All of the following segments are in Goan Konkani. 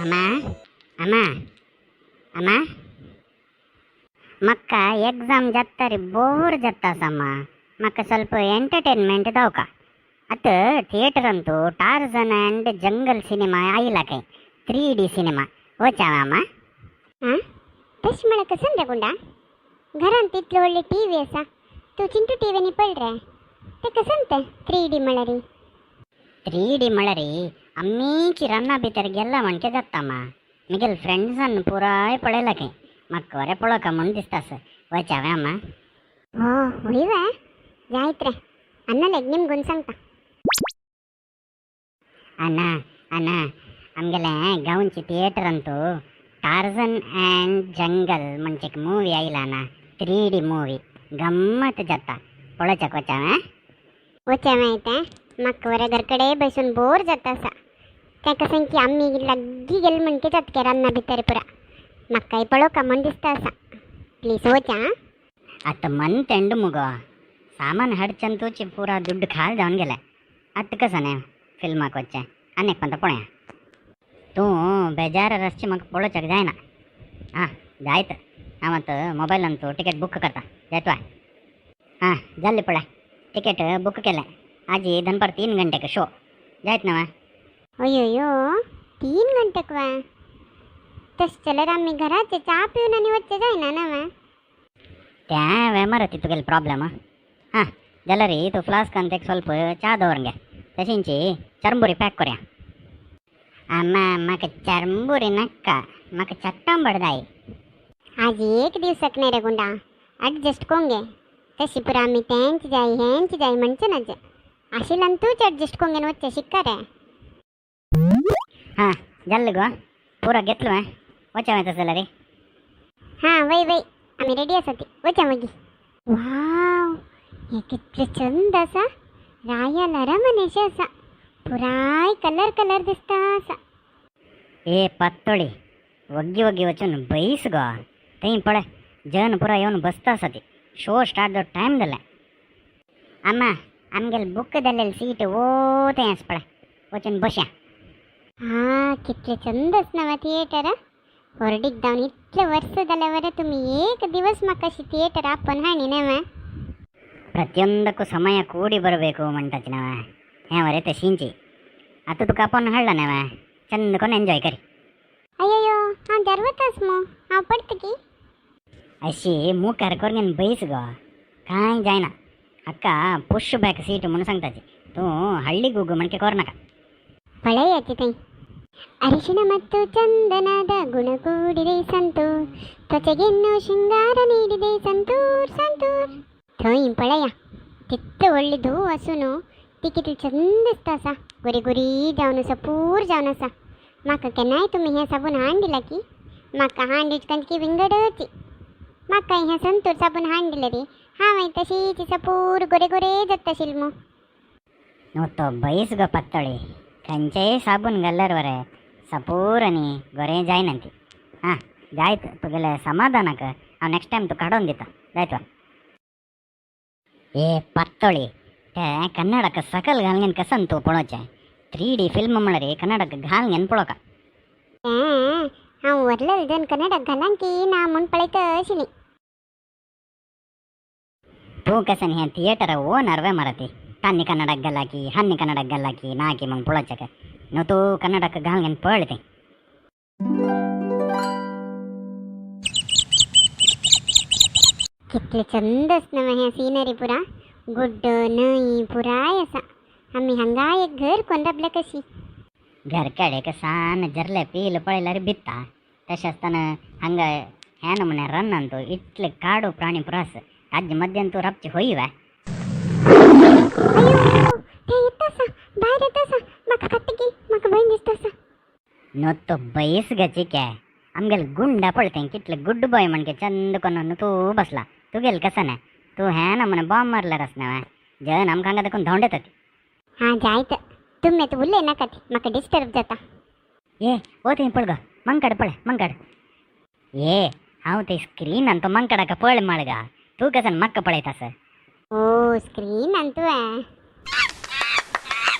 ಅಮ್ಮ ಅಮ್ಮ ಅಮ್ಮ ಮಕ್ಕ ಎಕ್ಸಾಮ್ ಜತ್ತರಿ ಬೋರ್ ಜತ್ತಾಸಮ್ಮ. ಮಕ್ಕ ಸ್ವಲ್ಪ ಎಂಟರ್ಟೈನ್ಮೆಂಟ್ दावका. ಅತ್ತ ಥಿಯೇಟರ್ ಅಂತೂ ಟಾರ್ಜನ್ ಆ್ಯಂಡ್ ಜಂಗಲ್ ಸಿನಿಮಾ ಆಯಿಲ್ಲ ಕೈ 3D cinema वचाव अम्मा. हां, तशें म्हळ्यार कसन रे गुंडा? घरांत इतलो व्हडली टी व्ही आसा, तूं चिंटू टी व्ही पळय रे, ते कसन ते 3D म्हळ्यार? 3D म्हळ्यार आम्मीची रन्ना भितर गेला म्हणके जाता. मिगेल फ्रेंड्सान पुराय पळयला खंय, म्हाका बरें पळोवका म्हूण दिसता. वचावे अम्मा. हो वय वे, जायत रे, अन्नालेक निमगून सांगता. ಅಣ್ಣ ಅಣ್ಣ, आमगेले गांवची थिएटर अंतू टार्झन अँड जंगल म्हणजे एक मूवी आयला ना, 3D movie गम्मत जाता, पळोवच्याक वचावे. वचावे येते, म्हाका बरें घर कडेन बसून बोर जाता आसा. तेका सांग की आमी लागीं गेले म्हणके जाता रान्ना भितर पुरा, म्हाकाय पळोवका म्हूण दिसता आसा. प्लीज वचा. आतां मंथ एंड मुगो, सामान हाडचें पुरा दुड्ड खाल जावन गेले. आतां कसो न्ही फिल्माक वचचें? आनी एक पंत पळया, तूं बेजार रस्ते म्हाका पळोवच्याक जायना. आं जायत, हांव आतां मोबायलान टिकेट बूक करता. जायत वा? हां जाल्ली पळय, टिकेट बूक केलें. आजी दनपार 3 गंटेक शो जायत ना वा? अय्यो, 3 गंटेक वा? तशें जाल्यार आमी घराचे च्या पिवन आनी वचचें जायना ना वा? त्या वेमारती तुगेले प्रॉब्लम. हां जाल्यार तूं फ्लास्कान एक ಸ್ವಲ್ಪ चा दवरंगे, तशींची चरंबुरी पॅक करूया. अम्मा म्हाका चरंबुरी नाका, म्हाका चट्टांबड जाय. आज एक दिवसाक न्ही रे गुंडा, ॲडजस्ट कोंगे. तशी पुरा आमी तेंच जाय हेंच जाय म्हणचे नाजे आशिल्ल्यान तूंच ॲडजस्ट कोंगेन वचचें शिक्का रे. हां जाल्लें गो, पुरा घेतलो हें, वचा तशें जाल्यार. हां वय वय, आमी रेडी आसा ती, वचा मागीर. वाव, हें कितलें चंद आसा, रायल अरमनेशें आसा, पुराय कलर कलर दिसता आसा. ए पत्तोळी, वग्गी वग्गी वचून बैस गो. थंय पळय, जन पुरा येवन बसता आसा ती. शो स्टार्ट जावं टायम जालें. अम्मा, आमगेले बूक जाल्लेले सीट ओ थंय आसा पळय, वचून बसया. हां, कितलें चंद आसा नवें थिएटर. होर्डीक जावन इतले वर्स जाल्यार बरें तुमी एक दिवस म्हाका अशी थिएटर आपोवन हाडनी न्हय. ಪ್ರತಿಯೊಂದಕ್ಕೂ ಸಮಯ ಕೂಡಿ ಬರಬೇಕು म्हणटाची नवे हें वरे तशींची. आतां तुका आपोवन हाडला नवे, चंद कोन्न एन्जॉय करी. अय्यो, हांव जरवतास मो, हांव पडत की. अशी मुखार करून बैस गो, कांय जायना. अक्का पुश बॅक सीट म्हणून सांगताची, तूं हಳ್ಳಿ गुग्गು म्हणके कोरनाका. ಪಳೆಯಾತಿ ತೈ. ಅರಿಶಿಣ ಮತ್ತು ಚಂದನದ ಗುಣ ಕೂಡಿದೆ ಸಂತೂರ್, ತ್ವಚೆಗಿನ್ನು ಶೃಂಗಾರ ನೀಡಿದೆ ಸಂತೂರ್ ಸಂತೂರ್. ಥಂಯ್ ಪಳೆಯ, ತಿತ್ತ ಒಳ್ಳೆದು ಹಸುನು ती कितली चंद दिसता आसा, गोरी गोरी जावन आसा, पूर जावन आसा. म्हाका केन्नाय तुमी हें साबून हाडून दिला की म्हाका हाडून दिवची की विंगडची. म्हाका हें संतूर साबून हाडून दिलें रे, हांवें तशीच आसा, पूर गोरे गोरे जाता आशिल्लें मू. न्हू तो बैस गो पत्तोळी, खंयचेय साबून घाल्यार बरें सपूर आनी गोरें जायना ती. हां जायत, तुगेले समाधानाक हांव नेक्स्ट टायम तुका हाडून दिता. जायत वा? ए पत्तोळी, ते कन्नडक सकल घालून कसन तूं पळोवचें? 3D film म्हळ्यार कन्नडक घालून पळोवका. तें हांव व्हडलें जण कन्नडाक घालां की ना म्हूण पळयता आशिल्ली. तूं कसन हें थिएटर ओनर वे मरती, तान्नी कन्नडक घालाकी हन्नी कन्नडक घालाकी नाकी म्हूण पळोवचें. न्हू तूं कन्नडक घालून पळय तें. कितलें चंद आसा नवें हें सिनरी, पुरा गुड्ड न्हंय पुराय आसा. आमी हांगा एक घर कोन्न राबल्या कशी. घर कडेक सान जरले पील पळयल्यार भिता. तशें आसतना हांगा हें नमुने रन तूं इतले काडू प्राणी पुरा आसा, ताजे मध्यान तूं राबची होय वे? अयो, ते येता आसा, भायर येता आसा, म्हाका खाtta की, म्हाका भंय दिसता आसा. न्हू तूं बैस गे चिके, आमगेले गुंडा पळय थंय कितले गुड बॉय म्हणके चंद कोन्न तूं बसला. तुगेले कसं न्हय, तूं हें नमुने बॉम्ब मारल्यार आसना वे, जन आमकां हांगा देखून धांवडेता ती. हां जायत, तुमी आतां उलय नाकात, म्हाका डिस्टर्ब जाता. ए ओ थंय पळ गो, मंकड पळय मंकड. ए हांव थंय स्क्रिनान तो मंकडाक पळय मळगा, तूं कसन म्हाका पळयता आसा? ओ स्क्रीनान तुवें.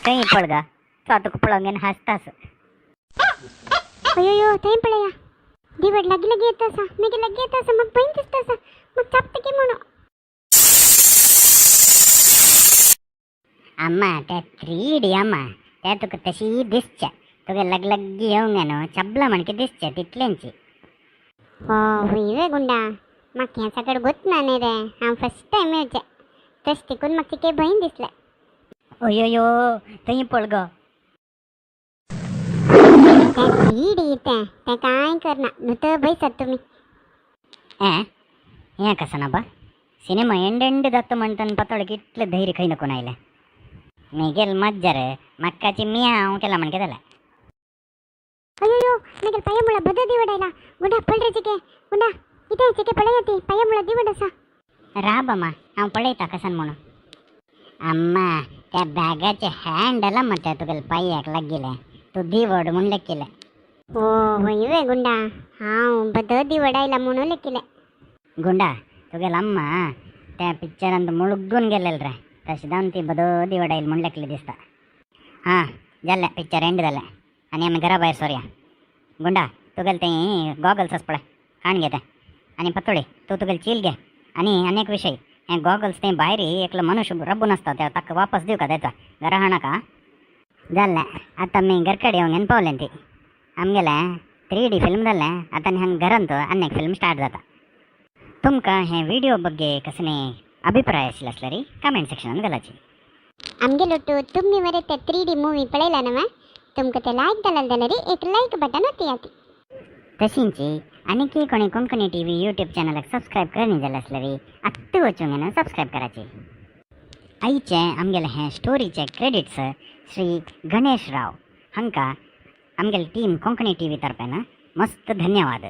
थंय पळ गा, तो तुका पळोवंक हांसता आसा. अयो थंय पळया, दिवड लागीं लागीं येता आसा, मागीर लागीं येता आसा, म्हाका भंय दिसता आसा, म्हाका चाबता की म्हणून. अम्मा, ते 3D अम्मा, ते तुका तशी दिसचे, तुगे लग लग्गी येवंक न्हू चबला म्हणके दिसचे तितलेंची. हो हुंय रे गुंडा, म्हाका हें सगळें गोत ना न्ही रे, हांव फर्स्ट टायम येवचें, तशें तिकून म्हाका तिके भंय दिसलें. अयोयो, थंय पळ गो. तें 3D तें तें कांय करना न्हू तर बैसात तुमी. हें हें कसं ना बा, सिनेमा एंड एंड जाता म्हणटन पातोळ्याक इतलें धैर्य खंय नकून आयलें? मेगेल मज्जर मक्काची मियाव केला म्हणके जालें. अयो, मेगेल पांया मुळा बद दिवड आयला. गुंडा, पळ रे चिके. गुंडा, कितें चिके, पळया ती पांया मुळा दिवड आसा. राब अम्मा, हांव पळयता कसन म्हणून. अम्मा, त्या बॅगाचे हँडल अम्मा त्या तुगेले पांयाक लागिल्लें, तूं दिवड म्हूण लेखिल्लें. ओ होय वे गुंडा, हांव बद दिवड आयला म्हणून लेखिल्लें. गुंडा, तुगेल अम्मा त्या पिक्चरांत मुळगून गेलेल रे, तशें जावन ती बदो दिवड आयल म्हूण लेखली दिसता. हां, जालें, पिक्चर एंड जालें आनी आमी घरा भायर सोरया. गुंडा, तुगेले ते गॉगल्स आस पळय, काण घे ते, आनी पतोळी तूं तुगेले चील घे. आनी आनी एक विशय, हे गॉगल्स ते भायर एकलो मनुष्य रब्बून आसता, ते ताका वापस दिवका दिता, घरा हाडनाका. जालें, आतां आमी घर कडेन येवंक पावलें. ती आमगेलें 3D फिल्म जालें. आतां आनी हांगा घरांत आनी एक फिल्म स्टार्ट जाता. तुमकां हे विडियो ಬಗ್ಗೆ कसले अभिप्राय आशिल्ले आसल्यार कमेंट सेक्शनान घालाची. आमगेलोटू तुमी मरे ते 3D movie पळयला ना? तुमकां ते लायक जाल्यार एक लायक बटन ओतयात. तशींची आनीकी कोणी कोंकणी टीव्ही यूट्यूब चॅनलाक सबस्क्रायब करनी जाल्यार आसल्यार आत्तां वचून सबस्क्रायब कराची. आयचे आमगेले हे स्टोरीचे क्रेडिट्स श्री गणेश राव हांकां आमगेले टीम कोंकणी टीव्ही तर्फेन मस्त धन्यवाद.